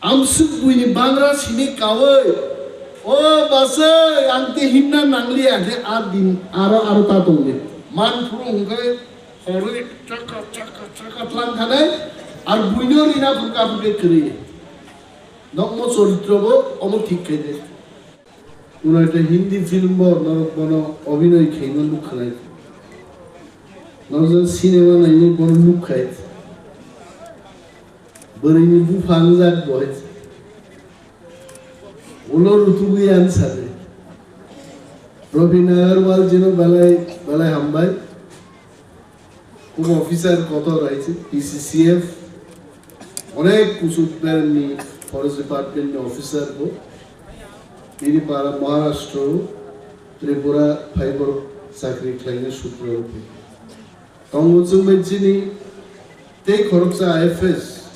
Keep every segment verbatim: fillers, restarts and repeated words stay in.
Amsuk buini bangra sini kawi. O basai, ang te himna nangliya, he ar din aro aro ta tongdi. Man phuru hwnkhe horwi chaka chaka chaka tlang khanai, ar buino rina phuru kaphikhe kwrwi. Nokmo choritro bo omo thik khaide. Unaita Hindi film bo norok bono obhinoi khaima nuk khanai. Norok cinema nainai bono nuk khai. Bwrwini bupha wngjak bo hai. Ulo rutugwi ang sadi. Robin Agarwal jino belai belai hambai. Kubo officer kotor hai se, P C C F. Onek kuchuk beremni forest department ni officer bo. Bini para Maharashtra, Tripura, phaiborok chakri khlaina sutro rupe. Tongo chwngbai chini tei khoroksa I F S,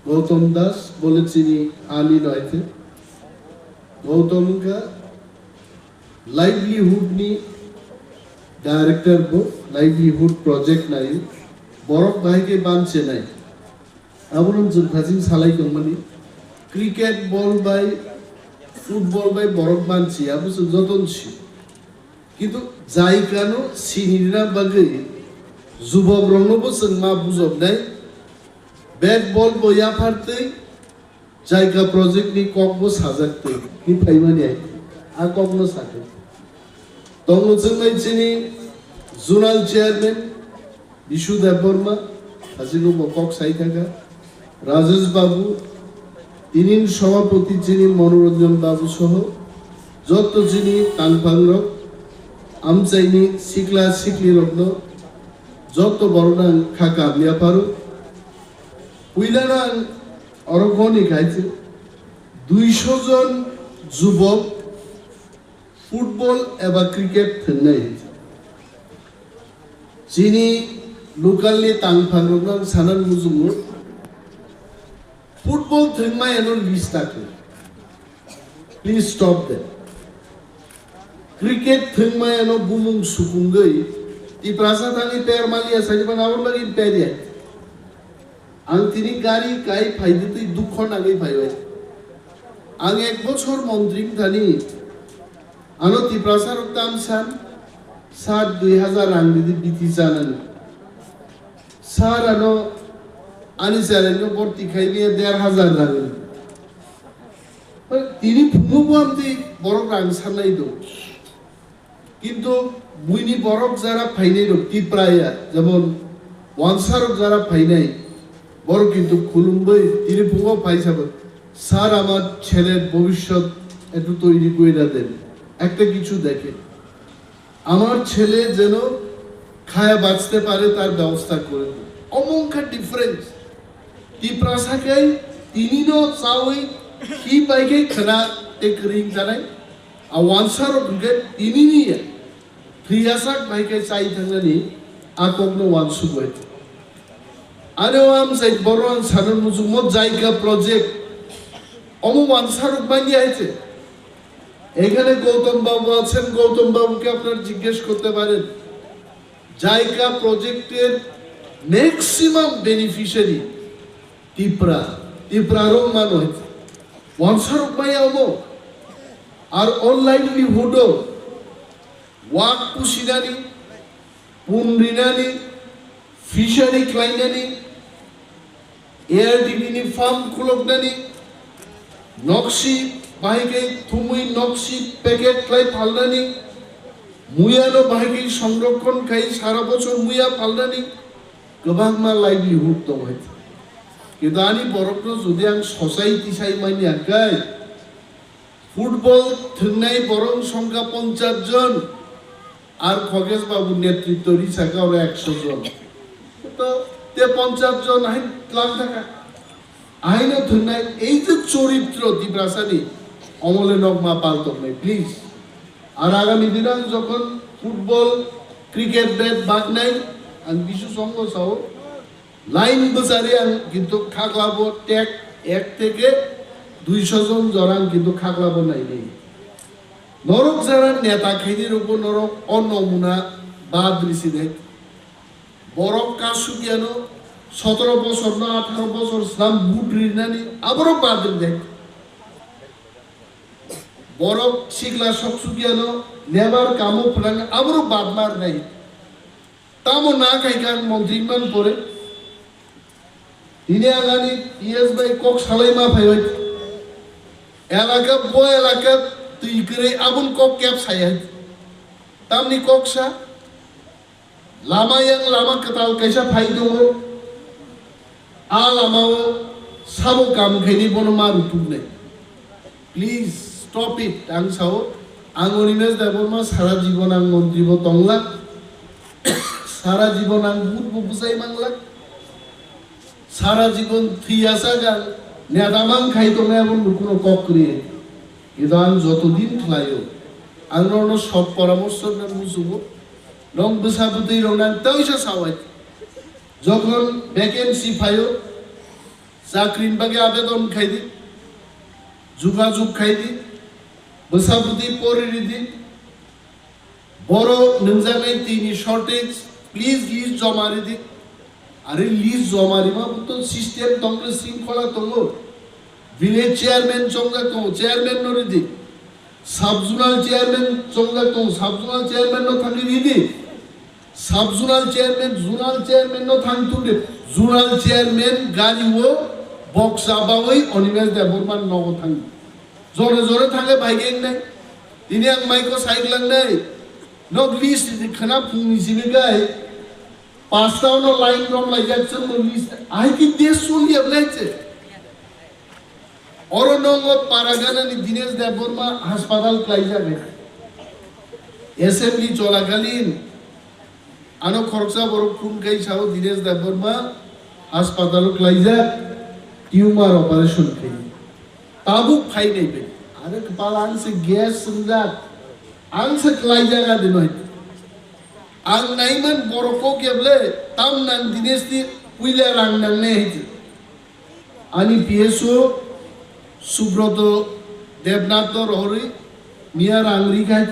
Gautam Das, bole chini ani no aithe. Gautam wngkha livelihood ni director bo, livelihood project nai, borok bahai khe banche nai. Abono chwng thaching salai tongmani, cricket ball bai, football bai borok banchi, abo chwng jotono si. Kintu jaigano sinina bagwi jubokrokno bo chwng ma bujoknai, bat ball bo yaphartwi jaiga project ni kok bo sajaktwi hi phaimani hai, a kokno sakhe. Tongo chwngbai chini zonal chairman Bishu Debbarma, hajigo bo kok sai thangkha. Rajesh Babu, tinin Sabhapati chini Manoranjan Babu soho, jotto chini tangphangrok, amchaini sikla siklirokno, jotto borokno ang kha kaham yapharo. Puilano ang oro goni khai se, duiso jon jubok football eba cricket thwngnai. Chini local ni tangphangrokno ang sanan muchungo, football thwngmayano list ta khe. Please stop that. Cricket thwngmayano bumung sukungwi Tiprasa thangwi per maliya sani bana aboni bagwi per ya. Ang tini gari kai phaidi twi dukho nangwi phaibai. Ang ek bochor montri wngthani, ano Tiprasa rok tam san, sat dui hazar rang ridi biti chanani. Sar ano ani challenge no borti khai biya der hazar rang ridi. Tini phungo bo amtwi borok rang sanai do. Kintu buini borok jara phainai rok Tipraya, jemon wansarok jara phainai, borok kintu khulumbai tini phungo phai sabo, "Sir, আমার ছেলের ভবিষ্যৎ একটু তৈরি করে দেন, একটা কিছু দেখে, আমার ছেলে যেন খায়া বাঁচতে পারে, তার ব্যবস্থা করে দিন।" Omongkha difference. Tiprasa khai tini no chawi hi bai khai khna te kring janai. A wansarok hwnkhe tinini thwiyasak bai khe chai thangnani a kokno wansugwi. Ani o amchai borok ang sana muchungmo Jaiga project. Omo wansarok manya hai se. এখানে গৌতম বাবু আছেন, গৌতম বাবুকে আপনারা জিজ্ঞেস করতে পারেন। জাইকা প্রজেক্টের maximum beneficiary Tipra, তিপ্রা রং মানুষ। Wansarok maya omo. Ar o livelihood o wak pusinani, pun rinani, fishery khlainani, A R D B ni farm khuloknani, noksi bahai khe thumwi noksi packet khlai phalnani, muyano bahai khe songrokhon khai sara bochor muya phalnani, kwbangma livelihood tongo. Kintu ani borokno jodi ang society sai manya khe, football thwngnai borok songkha ponchas jon, ar Khogesh babu netritto ri saka oro ekso jon. To te ponchas jon hai tlang thaka. Aino thwngnai ei je choritro Tiprasani omole nokma paltoknai, please. Ar agami dino ang jokhon football, cricket bat baknai, ang bisu songo sao, Line bwchari ang kintu khaklabo tek ek theke duiso jon jora ang kintu khaklabo nainai. Norok jara neta khaini rokbo norok o nomuna bad risinai. Borok kasuk yano Sotoro bosor no atharo bosor slam vote rinani aborok bad rinai. Borok sikla sok sukya no nebar kamo phrang aborok bad mar nai. Tamo na khai kha ang montri man pore. Tini ang ani P S bai kok salai ma phai bai. Elaka bo elaka twi kwrwi abun kok kep sai hai. Tamni kok sa lama yang lama kwtal kaisa phai tongo. A lamao sabo kam khaini bono ma rutuk nai. Please stop it. Ang sao, ang Animesh Debbarma sara jibon ang montri bo tongla. Sara jibon ang vote bo bwsai mangla. Sara jibon thwiya sagan neta mang khai tongnai abo nukuno kok kwrwi. Kintu ang joto din khlaio, ang norokno sot poramorso rwna muchungo. Nong bwsa bwtwi rok nang tawisa sawai. Jokhon vacancy phaio, chakrini bagwi abedon khai di, jugajug khai di, bwsa bwtwi pori ridi. Borok nungjaknai twi ni shortage, please list joma ridi. Are list joma rima bo to system tongo, sringkhola tongo. Village chairman chongjak tongo, chairman no ridi. Sub zonal chairman chongjak tongo, sub zonal chairman no thangwi ridi. Sub zonal chairman, zonal chairman no thang thung de. Zonal chairman gari o boksa bawi Animesh Debbarma nogo thang. Jore jore thangwi bai geng nai. Tini ang maiko sai glang nai. Nok list di khana phung ni simi gai. Pasta no line rom lai jak chang no list. Ai ki des sun ya blai che. Oro nongo Paragana ni Dinesh Debbarma hospital klai jak. Assembly cholakalin ano khoroksa borok phone khai sao Dinesh Debbarma hospital o klaijak, tumor operation khai. Tabuk phai nai bai. Are kwpal ang se gas swngjak. Ang se klaijak adi noi. Ang naiman borok kok ya ble tam nang Dinesh ni puila rang nang nai hai. Ani P S O Subroto Debnath no rohorwi miya rang ri khai.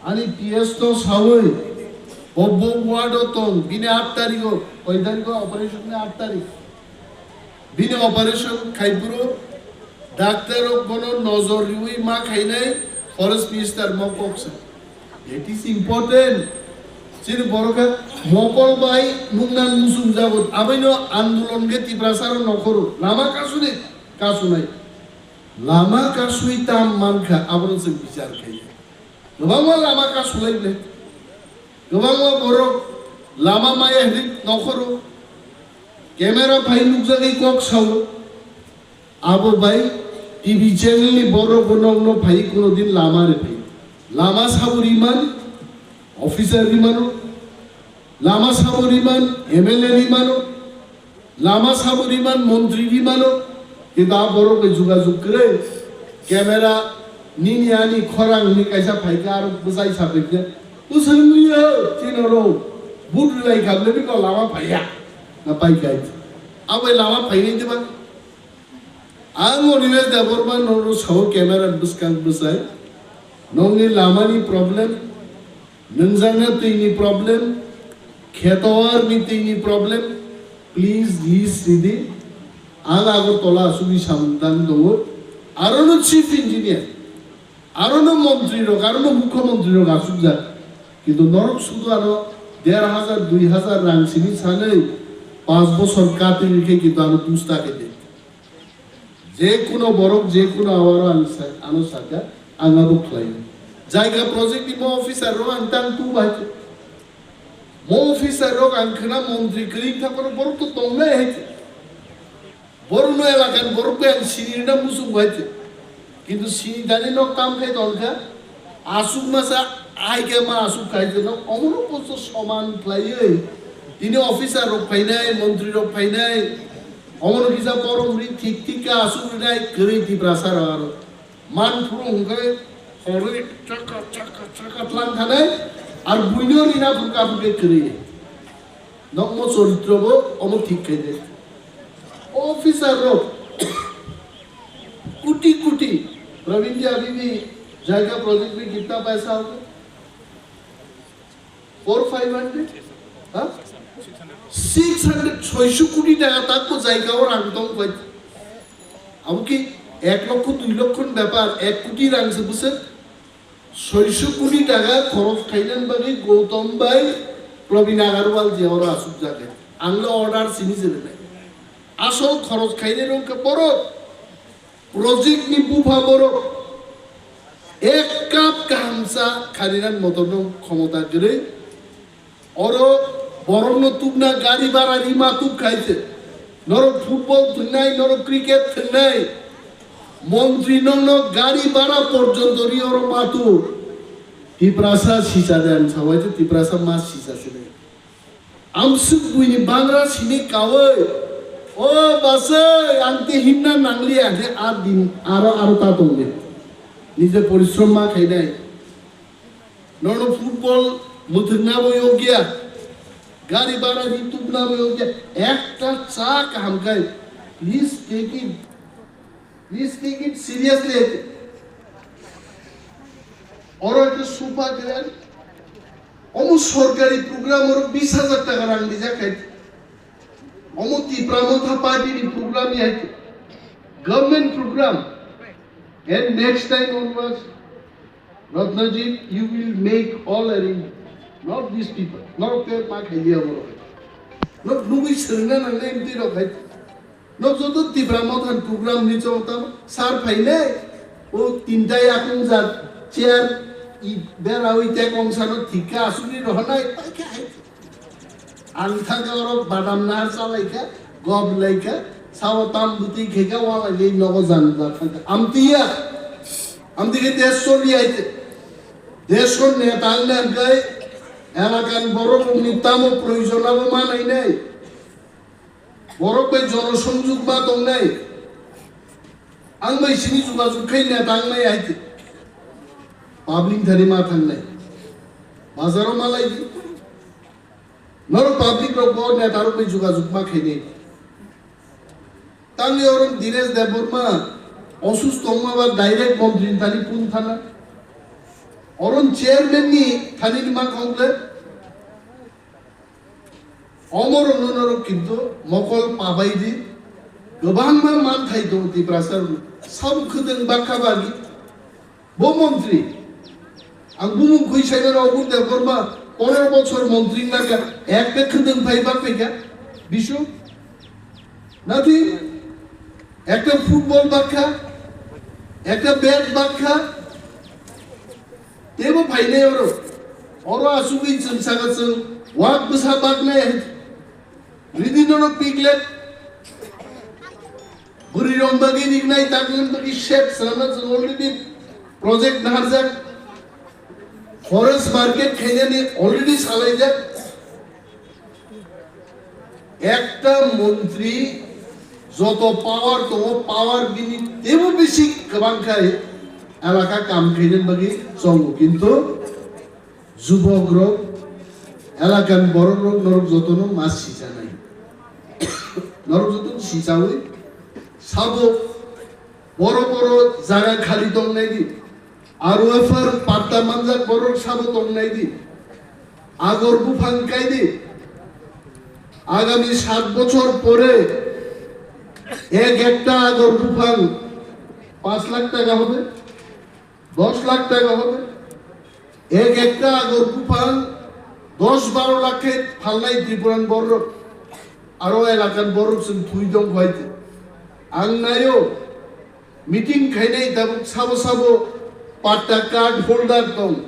Ani P S no sawi, bo, bo ward o tong, bini aat tarikh o, koi tarikh o operation ni aat tarikh. Bini operation khai phuru, doctor rok bono nojor riwi ma khainai, forest minister mo kok sa. That is important. Chini borok khe mokol bai nukna nusung jago, abaino andolon khe Tiprasa rok nokhoro, lama kasuni, kasunai. Lama kasui tam mankha, abono chwng bichar khaikha. Kwbangma lama kasulai ble. Kwbangma borok lama maya hinwi nokhoro camera phai nukjagwi kok sao. Abo bai T V channel ni borok bo nokno phai kuno din lama re phai. Lama sabo riman, officer rimano. Lama sabo riman, M L A rimano. Lama sabo riman, montri rimano, kintu a borok bai jugajug kwrwi. Camera nini ani khorang ni kaisa phaikha, aro bwsai sabaikhe. Bwsai wngya, chini oro vote rwlai kha, bini kok lama phaiya. Na paikha. Abai lama phainai diba? Ang Animesh Debbarma nono sao camera bwskang bwsai. Nongni lamani problem, nungjakna twini problem, khetowar ni twini problem, please list ridi. Ang Agartala asugwi samung tang tongo. Arono chief engineer, arono montri rok, arono mukhyamantri rok asukjak. Kintu norok sudu ano der hajar, dui hajar rang simi sanwi panch bochor katwi rikhe kintu ano dusta khe de. Je kuno borok, je kuno awaro ang sa-, ano saka, ang abo khlai. Jaiga project ni mo officer rok ang tang tu bai. Mo officer rok ang khna montri kwrwi kha, borok, borok to tongnai hai. Borok no elakan borok bai ang sini na musung bai. Kintu sini dani nok kam khai tong kha. Asuk masa ai khe ma asuk khai jeno omono posto soman khlaiwi tini officer rok phainai, montri rok phainai, omono kisa borom ri thik thik khe asuk rinai kwrwi Tiprasa rok aro man phuru hwnkhe horwi chaka chaka chaka tlang thanai ar buino rina phuru kaphikhe kwrwi. Nokmo choritro bo omo thik khai de. Officer rok kuti kuti, Praveen ji, abhi bhi jaiga project mein kitna paisa hoga? Four five hundred? Ha? Six hundred, soiso koti taka takbo jaigao rang tong bai. Abo ki ek lokho, dui lokho ni bepar, ek koti rang se bwswk. Soiso koti taka khoros khainani bagwi Gautam bai Probin Agarwal je oro asukjak hai. Ang le order sini se rwnai. Asol khoros khainai rok khe borok. Project ni bupha borok. Ek cup kaham cha khainani motor no khomota kwrwi. Oro borokno tubna gari bara rima tub khai se. Norok football thwngnai, norok cricket thwngnai. Montri nokno gari bara porjonto ri oro matu. Tiprasa sisa de ang sawai se, Tiprasa ma sisa se de. Amsuk buini bangra sini kawi. O basai, ang te himna nangliya, de ar din, aro, aro ta tongde. Nije porishrom ma khainai. Nono football muthungna bo yogya, gari bara di tubna bo yogya, ekta cha kaham khai, please take it, please take it seriously. Oro ekta supa khe, omo sorkari program oro bis hajar taka rang dijak khai, omo Tipra Motha Party ni program ya, government program, and next time onwards, Ratnajit, you will make all arrange, not these people. Norok te ma khailiya borok. Norok nugui swrwngna nangnai mtwi rok hai. Norok joto Tipra Mothan program ni chong tam sar phainai. O tinta yakung jat chair i berawi te kongsa no thikha asugri rohanai. Ang thangkha oro badam nahar chalaikha, gob laikha, sao tam bwtwi khaikha, walai nogo jan ja thangkha. Amtiya, amtike desh choli aite. Desh ko neta ang nangkai, elakan borok ni tamo proyojon abo ma nainai. Borok bai jono songjug ma tongnai. Ang bai sini jugajug khai neta ang nai aite. Public thani ma thangnai. Bazaro ma lai di. Norok public rok bo neta rok bai jugajug ma khainai. Tangwi oro Dinesh Debbarma osusto wngma ba direct montri ni thani phone thana. Oro chairman ni thani ni ma khongle. Omoro no norok kintu mokol pabai di. Kwbangma manthai tongo Tiprasa rok. Sabo khwtwng bakha bagi. Bo montri, ang bumung khui saimano, Obur Debbarma, pondro bochor montri wngkha, ekta khwtwng phai bak phaikha, bisu, nothing, ekta football bakha, ekta bat bakha, tebo phainai oro, oro asugwi chwng saka chwng, wak bwsa baknai, ridi nono piglet, Bwrwi rok bagwi rignai, takni bagwi shed swnamna chwng already project naharjak. Forest market khainani already salaijak. Ekta montri joto power tongo, power bini tebo bisi kwbang khai elaka kam khainani bagwi chongo, kintu Jubok rok, elakan borok rok, norok jotono ma sijanai. Norok jotono sijawi sabo boro boro jaga khali tongnai di. Aro ephar patta manjak borok sabo tongnai di. Agor buphang kai di. Agami sat bochor pore ek ekta agor buphang panch lakh taka hobe. Dos lakh taka hobe. Ek ekta agor buphang dos baro lakh khe phalnai Tripura ni borok. Aro elakan borok chwng thwi tong khaite. Ang naio, meeting khainai tabuk sabo sabo patta card holder tong.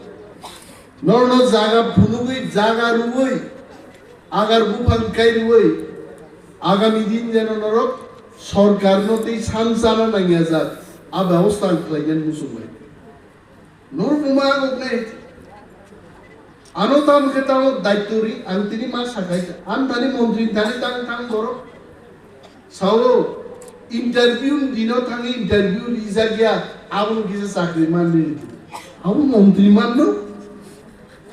Norno jaga phunugwi, jaga rwwi, agar buphang kai rwwi, agami din jeno norok sorkarno tei san chana nangya jak, a bebosta ang khlainani muchungbai. Norok buma ang oknai. Ano tam khe tamo daityo ri, ang tini ma sakai. Ang tani montri tani tang tang borok. Sao interview dino thangi interview rijak ya, abo kisa chakri manni. Abo montri manno.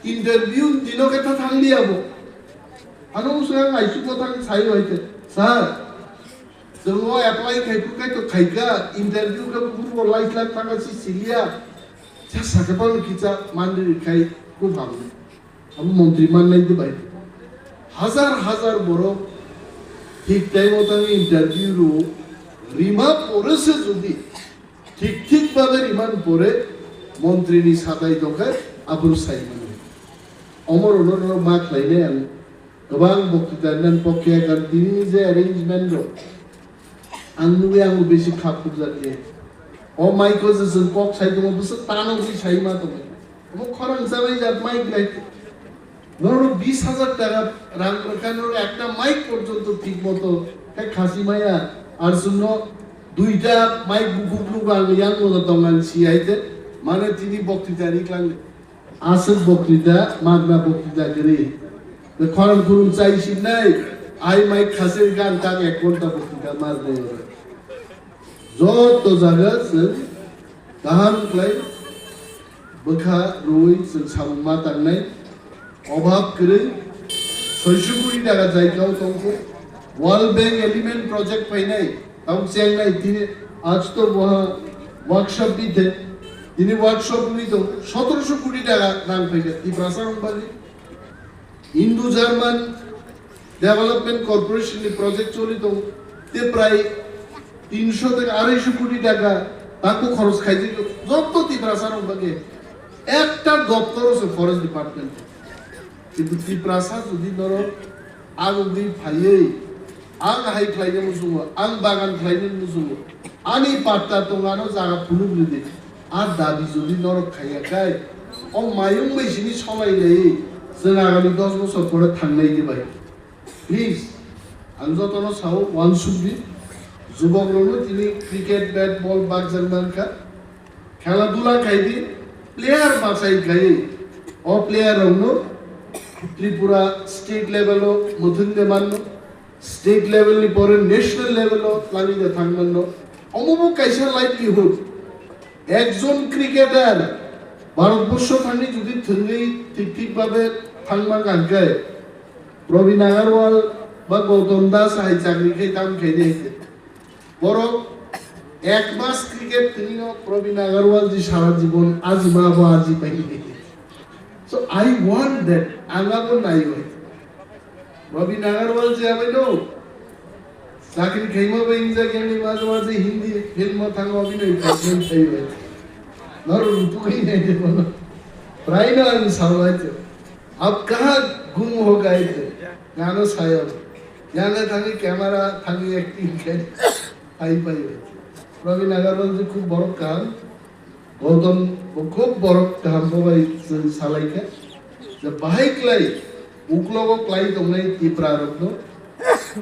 Interview dino khe ta thangli abo. Ano usang ai suko thang sai hoite. Sir, Chwng o apply khai phuru khai to khaikha, interview khe phuru bo lai slak thangkha si siliya. Cha sakhe phano kisa manri khai buphang. Abo montri mannai de bai. Hazar hazar borok thik time o thangwi interview rwo, rima pore se jodi thik thik babe riman pore montri ni satai tongkhe aphuru sai mano. Omoro no ma khlainai ang kwbang boktwita nan pokya kan tini je arrangement rok ang nugwi ang besi khap khukjakya. O mic o je chwng kok sai tongo bwswk tano gwi sai ma tongo. Omo khorang chanai jat mic lai. Norok bis hajar taka rang rwkha, norok ekta mic porjonto thik moto khe khasi maya, ar chwngno duita mic bukhuk lugo ang yang mono tong ang si hai de, mane tini boktwita ri klang de. Aswk boktwita, magna boktwita kwrwi. De khorang khurung chai sinai, ai mic khasi rwkha ang tak ek ghonta boktwita magna oro. Joto jaga chwng kaham khlai bwkha rwui chwng samung ma tangnai. Obhab kwrwi soiso kuri taka jaikao tongkho. World Bank Element Project phainai, tamo chengnai tini asto boha workshop di the. Tini workshop wngwi tong sotoroso kuri taka rang phaikha Tiprasa rok bagwi. Indo German Development Corporation ni project choli tong, te prai tinsho theke araiso koti taka taku khoros khaijak joto Tiprasa rok bagwi ekta doptor se forest department. Kintu Tiprasa jodi norok agogwi phaiwi ang hai khlaina muchungo, ang bagan khlaina muchungo, ani patta tongano jaga phunuk ridi. A dabi jodi norok khaiya khai, o mayung bai sini solai lai, chwng agami dos bosor pore thangnai di bai. Please, ang jotono sao, wansuk di, jubok rokno tini cricket, bat, ball bakjak mankha, khela dula khai di, player bachai khai, o player rokno Tripura state level o muthung de manno, state level ni pore national level o twlangwi de thang manno, omo bo kaisa livelihood. Ekjon cricketer Bharatborsho thangwi jodi thwngwi thik thik babe thangma hwnkhe Probin Agarwal ba Gautam Das hai chakri khai tam khainai hwnkhe borok ek mas cricket thwngwino Probin Agarwal ji sara jibon ajima abo aji painai. So I want that, ang abo naiwi. Probin Agarwal je abai no. Chakri khaima bai injak yani maje maje Hindi film o thango abhinay khaima sai bai. Nor rupu kai nai de bono. Prai no ani salai to. Ab kaha gum ho gaye the. Gano sayo. Yana thangi camera thangi acting kai. Ai pai bai. Probin Agarwal je khub borok kaham. Gautam bo khub borok kaham bo bai chwng salaikha. Je bahai klai uklogo klai tongnai Tipra rokno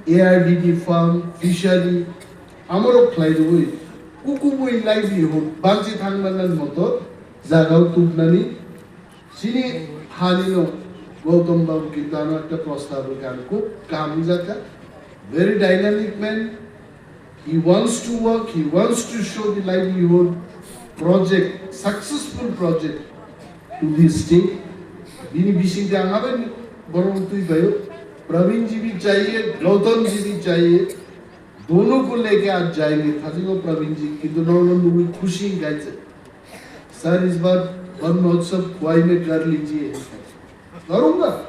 A R D D farm, fishery, amorok khlai rwui kukubui livelihood banchi thangmanani moto jagao tubnani chini hanino Gautam Babu kintu ano ekta prostab rwkha, ano khub kaham wngjakha, very dynamic man. He wants to work, he wants to show the livelihood project, successful project to the state. Bini bising de ang abai borok twi bayo. Praveen जी भी चाहिए, गौतम जी भी चाहिए, दोनों को लेके आज जाएंगे। Thajingo Pravin ji, kintu nono nugui khushi gaise. Sir, is baar Van Mahotsav Khowai mein kar lijiye. Karunga.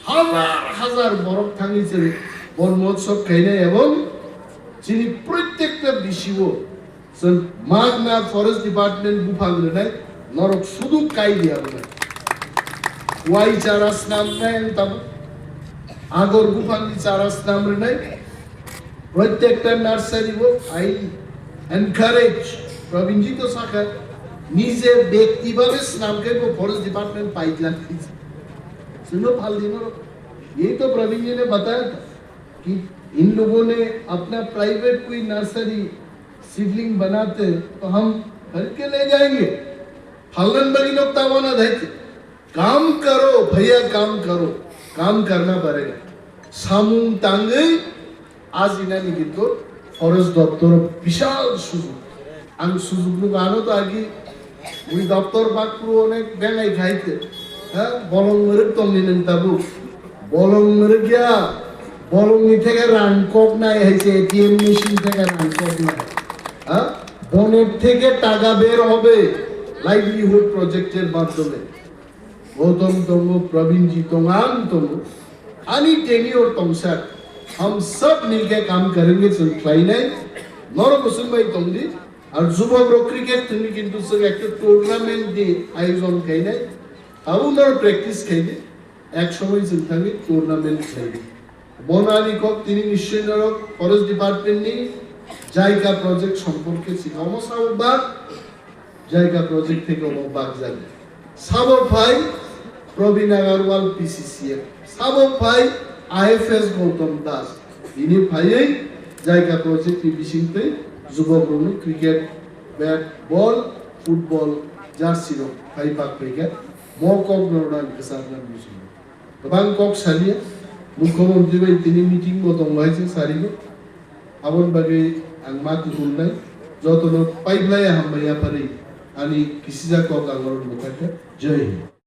Hazar hazar borok thangwi chwng Bon Mahotsav khainai, ebong chini protekta bisigo chwng magna forest department buphang rwnai, norok sudu kai di abo nai. Wai chara snam rwnai ang tabuk, agor buphangni chara snam rwnai, protekta nursery o I encourage, Probinji to sakha, nije bekti bhabe snam khe bo forest department paidlan. Suno phal dino, ye to Probinji ne bataya tha ki in logon ne apna private koi nursery seedling banate to hum kharid ke le jayenge. Phalnan bagi log tawana dhai. काम करो भैया, काम करो, काम करना पड़ेगा। Samung tangwi ajinani kintu forest doptor bishal sujug. Ang sujug nukha ano to agi ui doptor bakpru onek bengai khaite. Ha, bolong mwerwk tongni nwng tabuk. Bolong mwerwk ya, bolongni theke rang koknai hai se A T M machine theke rang koknai. Ha? Bonet theke taka ber hobe livelihood project er maddhome. Gautam tongo, Probinji tongo, ang tongo. Ani tenure tongsak, hum sab milke kaam karenge chwng khlainai, norok bwswk bai tongdi. Ar jubok rok cricket thwngwi kintu chwng ekta tournament ni ayojon khainai, abo norok practice khaidi, ek somoi chwng thangwi tournament khlaidi. Bono ani kok tini nischoi norok forest department ni Jaiga project somporke sikha, omo sabo bak Jaiga project theke omo bak jago. Sabo phai Probin Agarwal P C C F, sabo phai I F S Gautam Das. Bini phaiwi Jaiga project ni bisingtwi jubok rokno cricket, bat, ball, football, jersey rok phai bak phaikha. Mo kok norokno ang kwchar nani muchungo. Kwbang kok saliya, Mukhyamantri bai tini meeting bo tongo hai se sarigo. Aboni bagwi ang ma kuthumnai, jotono paiblai hambai yapharwi ani kisijak kok ang oro mwthangkha. Jai Hind.